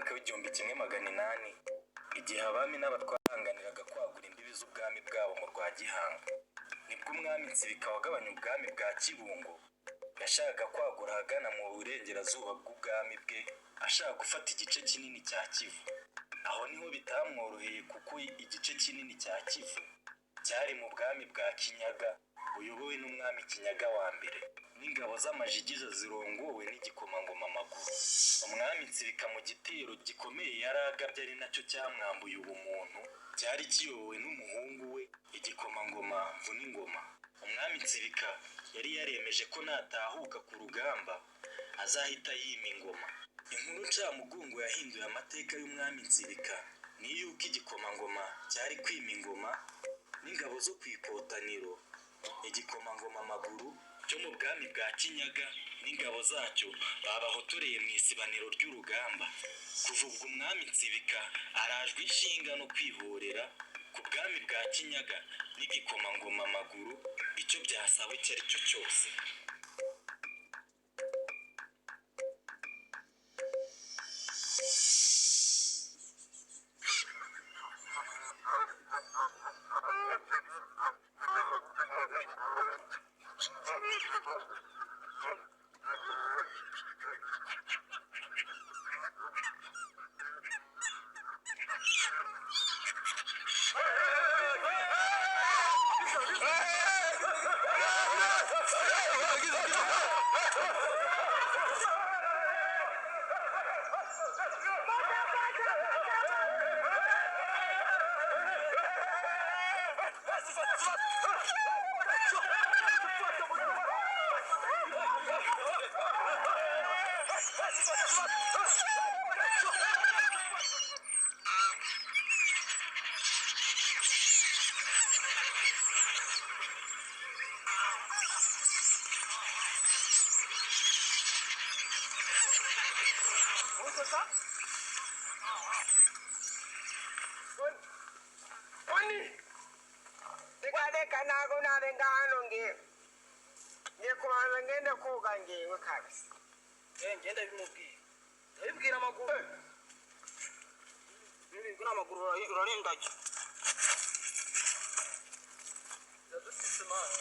mwaka w'1800, igihe abami n'abatwahanganiraga kwagura imbibi z'ubwami bwabo mu rwa Gihanga, nibwo umwami Nsibika wagabanye ubwami bwa Kibungo yashakaga kwagura ahagana mu burengerazuba bw'ubwami bwe, ashaka gufata igice kinini cya Kivu. Aho niho bitamworoheye kuko igice kinini cya Kivu cyari mu bwami bwa Kinyaga buyobowe n'umwami Kinyaga wa mbere n'ingabo z'amajigiza zirongowe n'igikomangoma Maguru. Umwami Nsibika mu gitero gikomeye yari agabye ari nacyo cyamwambuye ubumuntu, cyari kiyobowe n'umuhungu we igikomangoma Mvuningoma. Umwami Nsibika yari yaremeje ko natahuka ku rugamba azahita yima ingoma. Inkuru ncamugongo yahinduye amateka y'umwami Nsibika ni iy'uko igikomangoma cyari kwima ingoma n'ingabo zo ku ikotaniro, igikomangoma Maguru cyo mu bwami bwa Kinyaga n'ingabo zacyo babahotoreye mu isibaniro ry'urugamba. Kuva ubwo umwami Nsibika arajwe inshinga no kwihorera ku bwami bwa Kinyaga n'igikomangoma Maguru icyo byasaba icyo ari cyo cyose. Reka ntago narenga hano ngewe ngiye kubanza ngende koga ngewe kabisa. Ngenda bimubwira ndabibwira amaguru bibibwira amaguru urarindagira yadutse mani.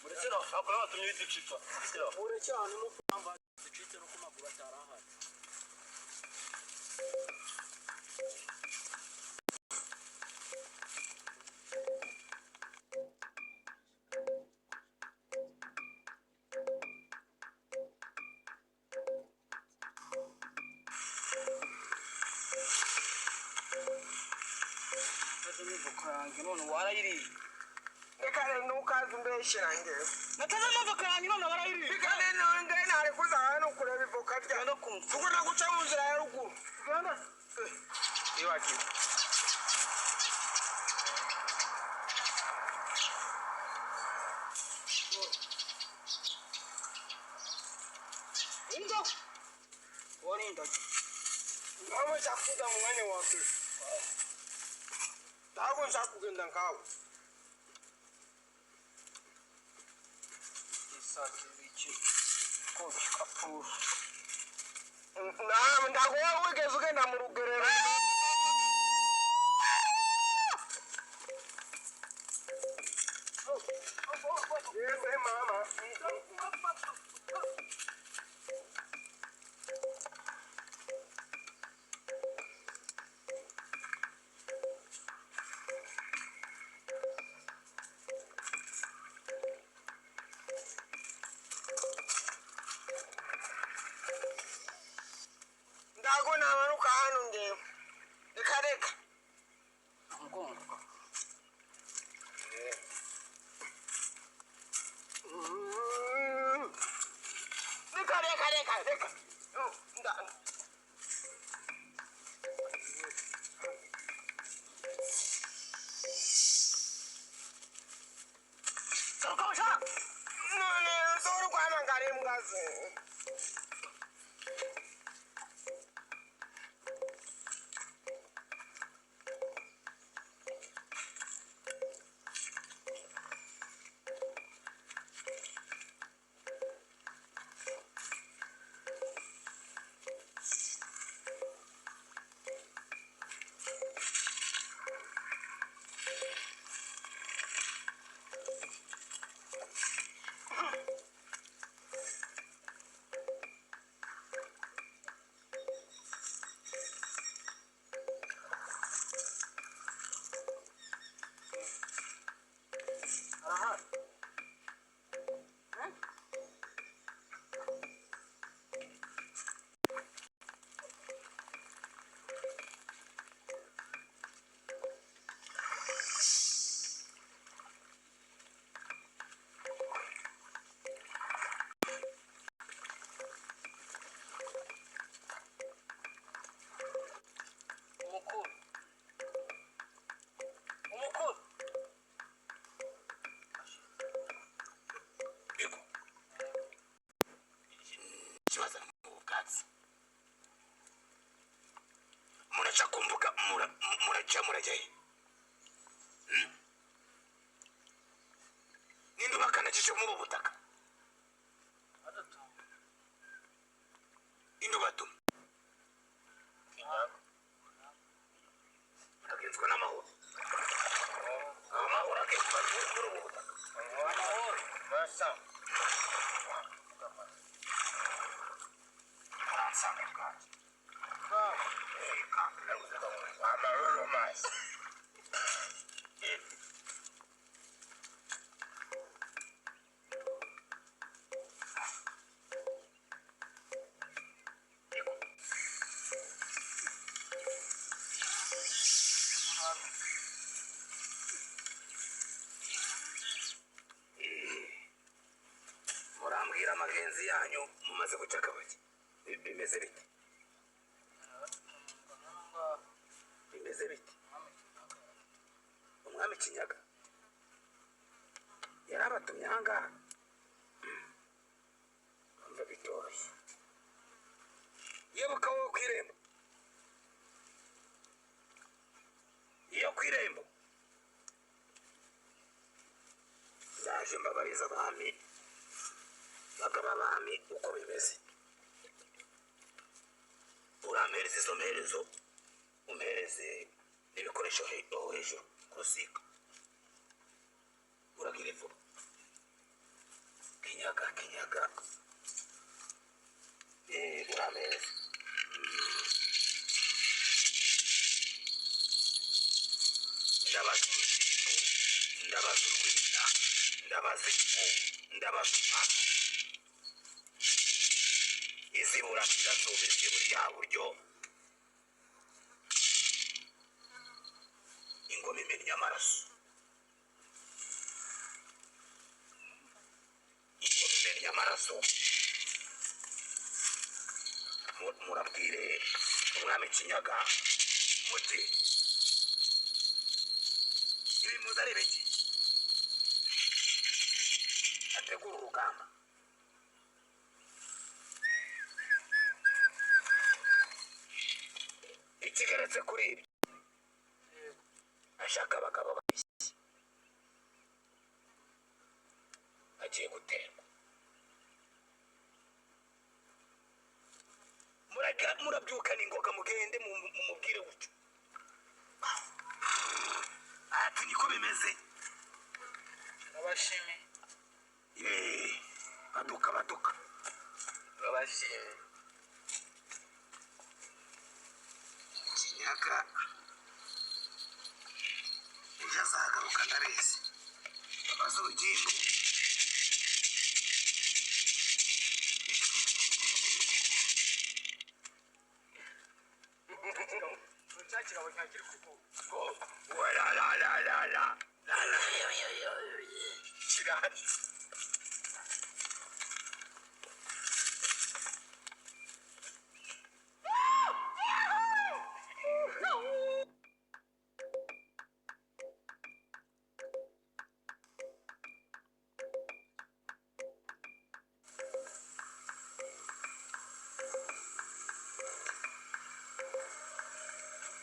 Murekera akora batumye biducika. Murekera ni mupamba ducitse no ku maguru atari ahari. Yanjye none warayiriye. Reka rero ntukaze umbeshyira ngewe. Nateze amavoka yanjye none warayiriye. Reka rero ngewe ntari kuza hano kureba ivoka ryawe. Tugenda kumva. Tugomba guca mu nzira ya ruguru. Tugenda. Iwagiwe. Ingo. Warindagira. Ntabwo nshaka kuza mu mwanya wa mbere. Ntabwo nshaka kugenda nkawe. Ntabwo waba wigeze ugenda mu rugerero. Yewe mama. Ntabwo namanuka hano ngewe. Reka reka. Umugongo. Reka reka reka reka. Garuka bashaka. None zoro guhamagara imbwa ze. Murajya he? Ninde ubakanagije muri ubu butaka? Ninde ubatuma? Muragenzwa n'amahoro. Amahoro agenzwa muri ubu butaka. Muransanga bwanjye. Amahoro masa. Murambwira amagenzi yanyu mumaze guca akabaki. Bimeze bite? Bimeze bite? Umwami Kinyaga yarabatumye ahangaha. Umva bitoroshye. Yebuka wowe ku irembo, iyo ku irembo ndaje mbabariza abami, bagaba abami uko bimeze. Urampereza izo mperezo, umpereze n'ibikoresho aho hejuru ku rusika. Uragira vuba. Kinyaga, Kinyaga, urampereza. Ndabaza urugimbu, ndabaza urwina, ndabaza ifu, ndabaza umwaka. Iz'iburasirazuba, iz'iburyaburyo. Ingoma imennye amaraso, ingoma imennye amaraso. Murabwire umwami Kinyaga muti ibi muzi ari biki, ategura urugamba. Ikigeretse kuri ibyo, ashaka abagabo babishye, agiye guterwa. Murabyukana ingoga, mugende mumubwire gutyo ati niko bimeze. Abashimi. Baduka, baduka. Abashimi. Kinyaga ejo azagaruka, ndabizi. Babaze urugimbu. Cya kigabo ntakiri kuvuga. La la la la la la la. Kirahari.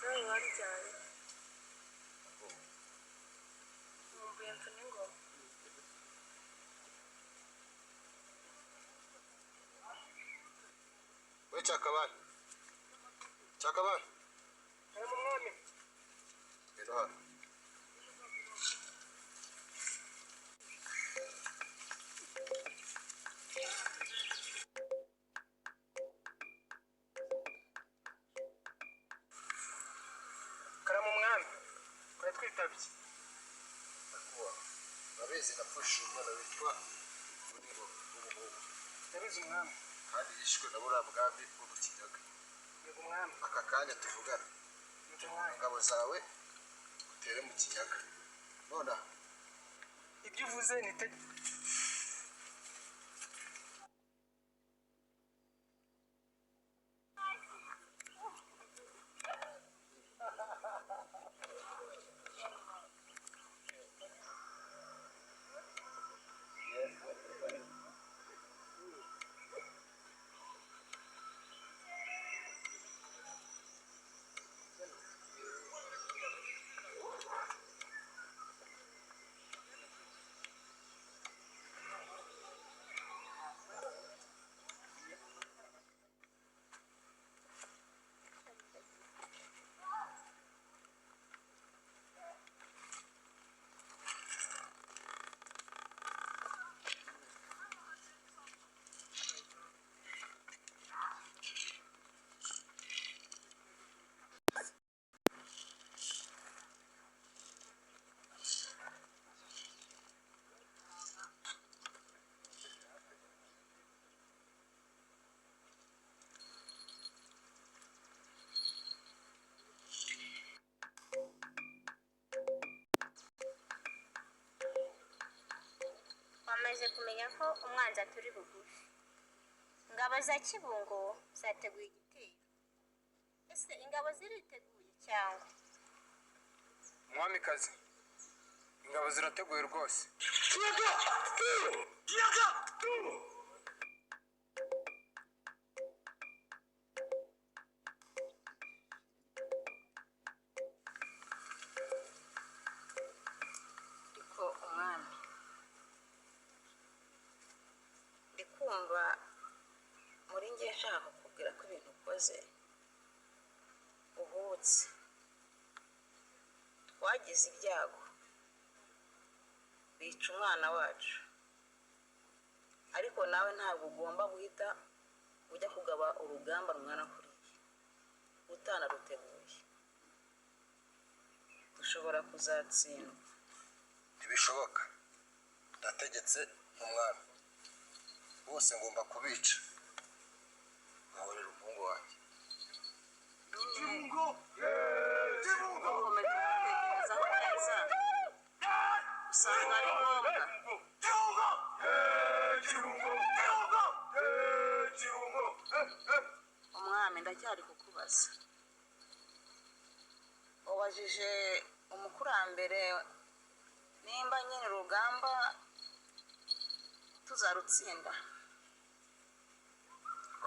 Nawe wabyaye. Nkumbuye mvuna ingoma. We Cyakabare, Cyakabare. Karama mwami. Ngwino hano. Karama mwami. Uratwitabye. Nyakubahwa, urabizi napfushije umwana witwa Mvuningoma w'umuhungu. Ndabizi umwami. Kandi yishwe na buriya bwami bwo mu Kinyaga. Yego umwami. Aka kanya tuvugana, Yego umwami. ingabo zawe utere mu Kinyaga nonaha. Ibyo uvuze ni itegeko. Twamaze kumenya ko umwanzi aturi bugufi. Ingabo za Kibungo zateguye igitero. Ese ingabo ziriteguye cyangwa? Mwamikazi, ingabo zirateguye rwose. Ariko umwami, ndi kumva muri njye nshaka kukubwira ko ibintu ukoze uhubutse. Twagize ibyago bica umwana wacu, ariko nawe ntabwo ugomba guhita ujya kugaba urugamba rumwana kuriya utanaruteguye. Dushobora kuzatsindwa. Ntibishoboka, ndategetse nk'umwami, bose ngomba kubica nkahorera umuhungu wanjye. Ukomeje kubitekerezaho neza usanga ari ngombwa. Umwami, ndacyari kukubaza. Ubajije umukurambere nimba nyine urugamba tuzarutsinda?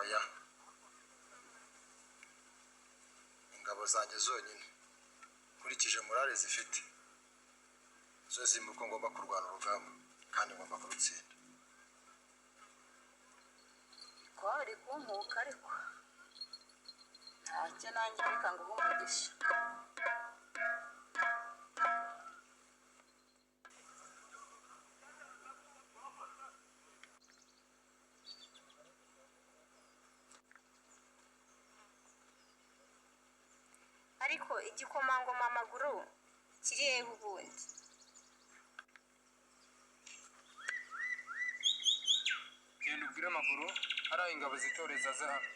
Oya, ingabo zanjye zonyine, nkurikije morale zifite, zo zimba uko ngomba kurwana urugamba kandi ngomba kurutsinda. Kwari kunkuka, ariko ntacyo, nanjye reka nguhe umugisha. Ariko igikomangoma amaguru kiri hehe ubundi? Genda ubwire amaguru hariya ingabo zitoreza aze hano.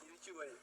Nyiricyubahiro,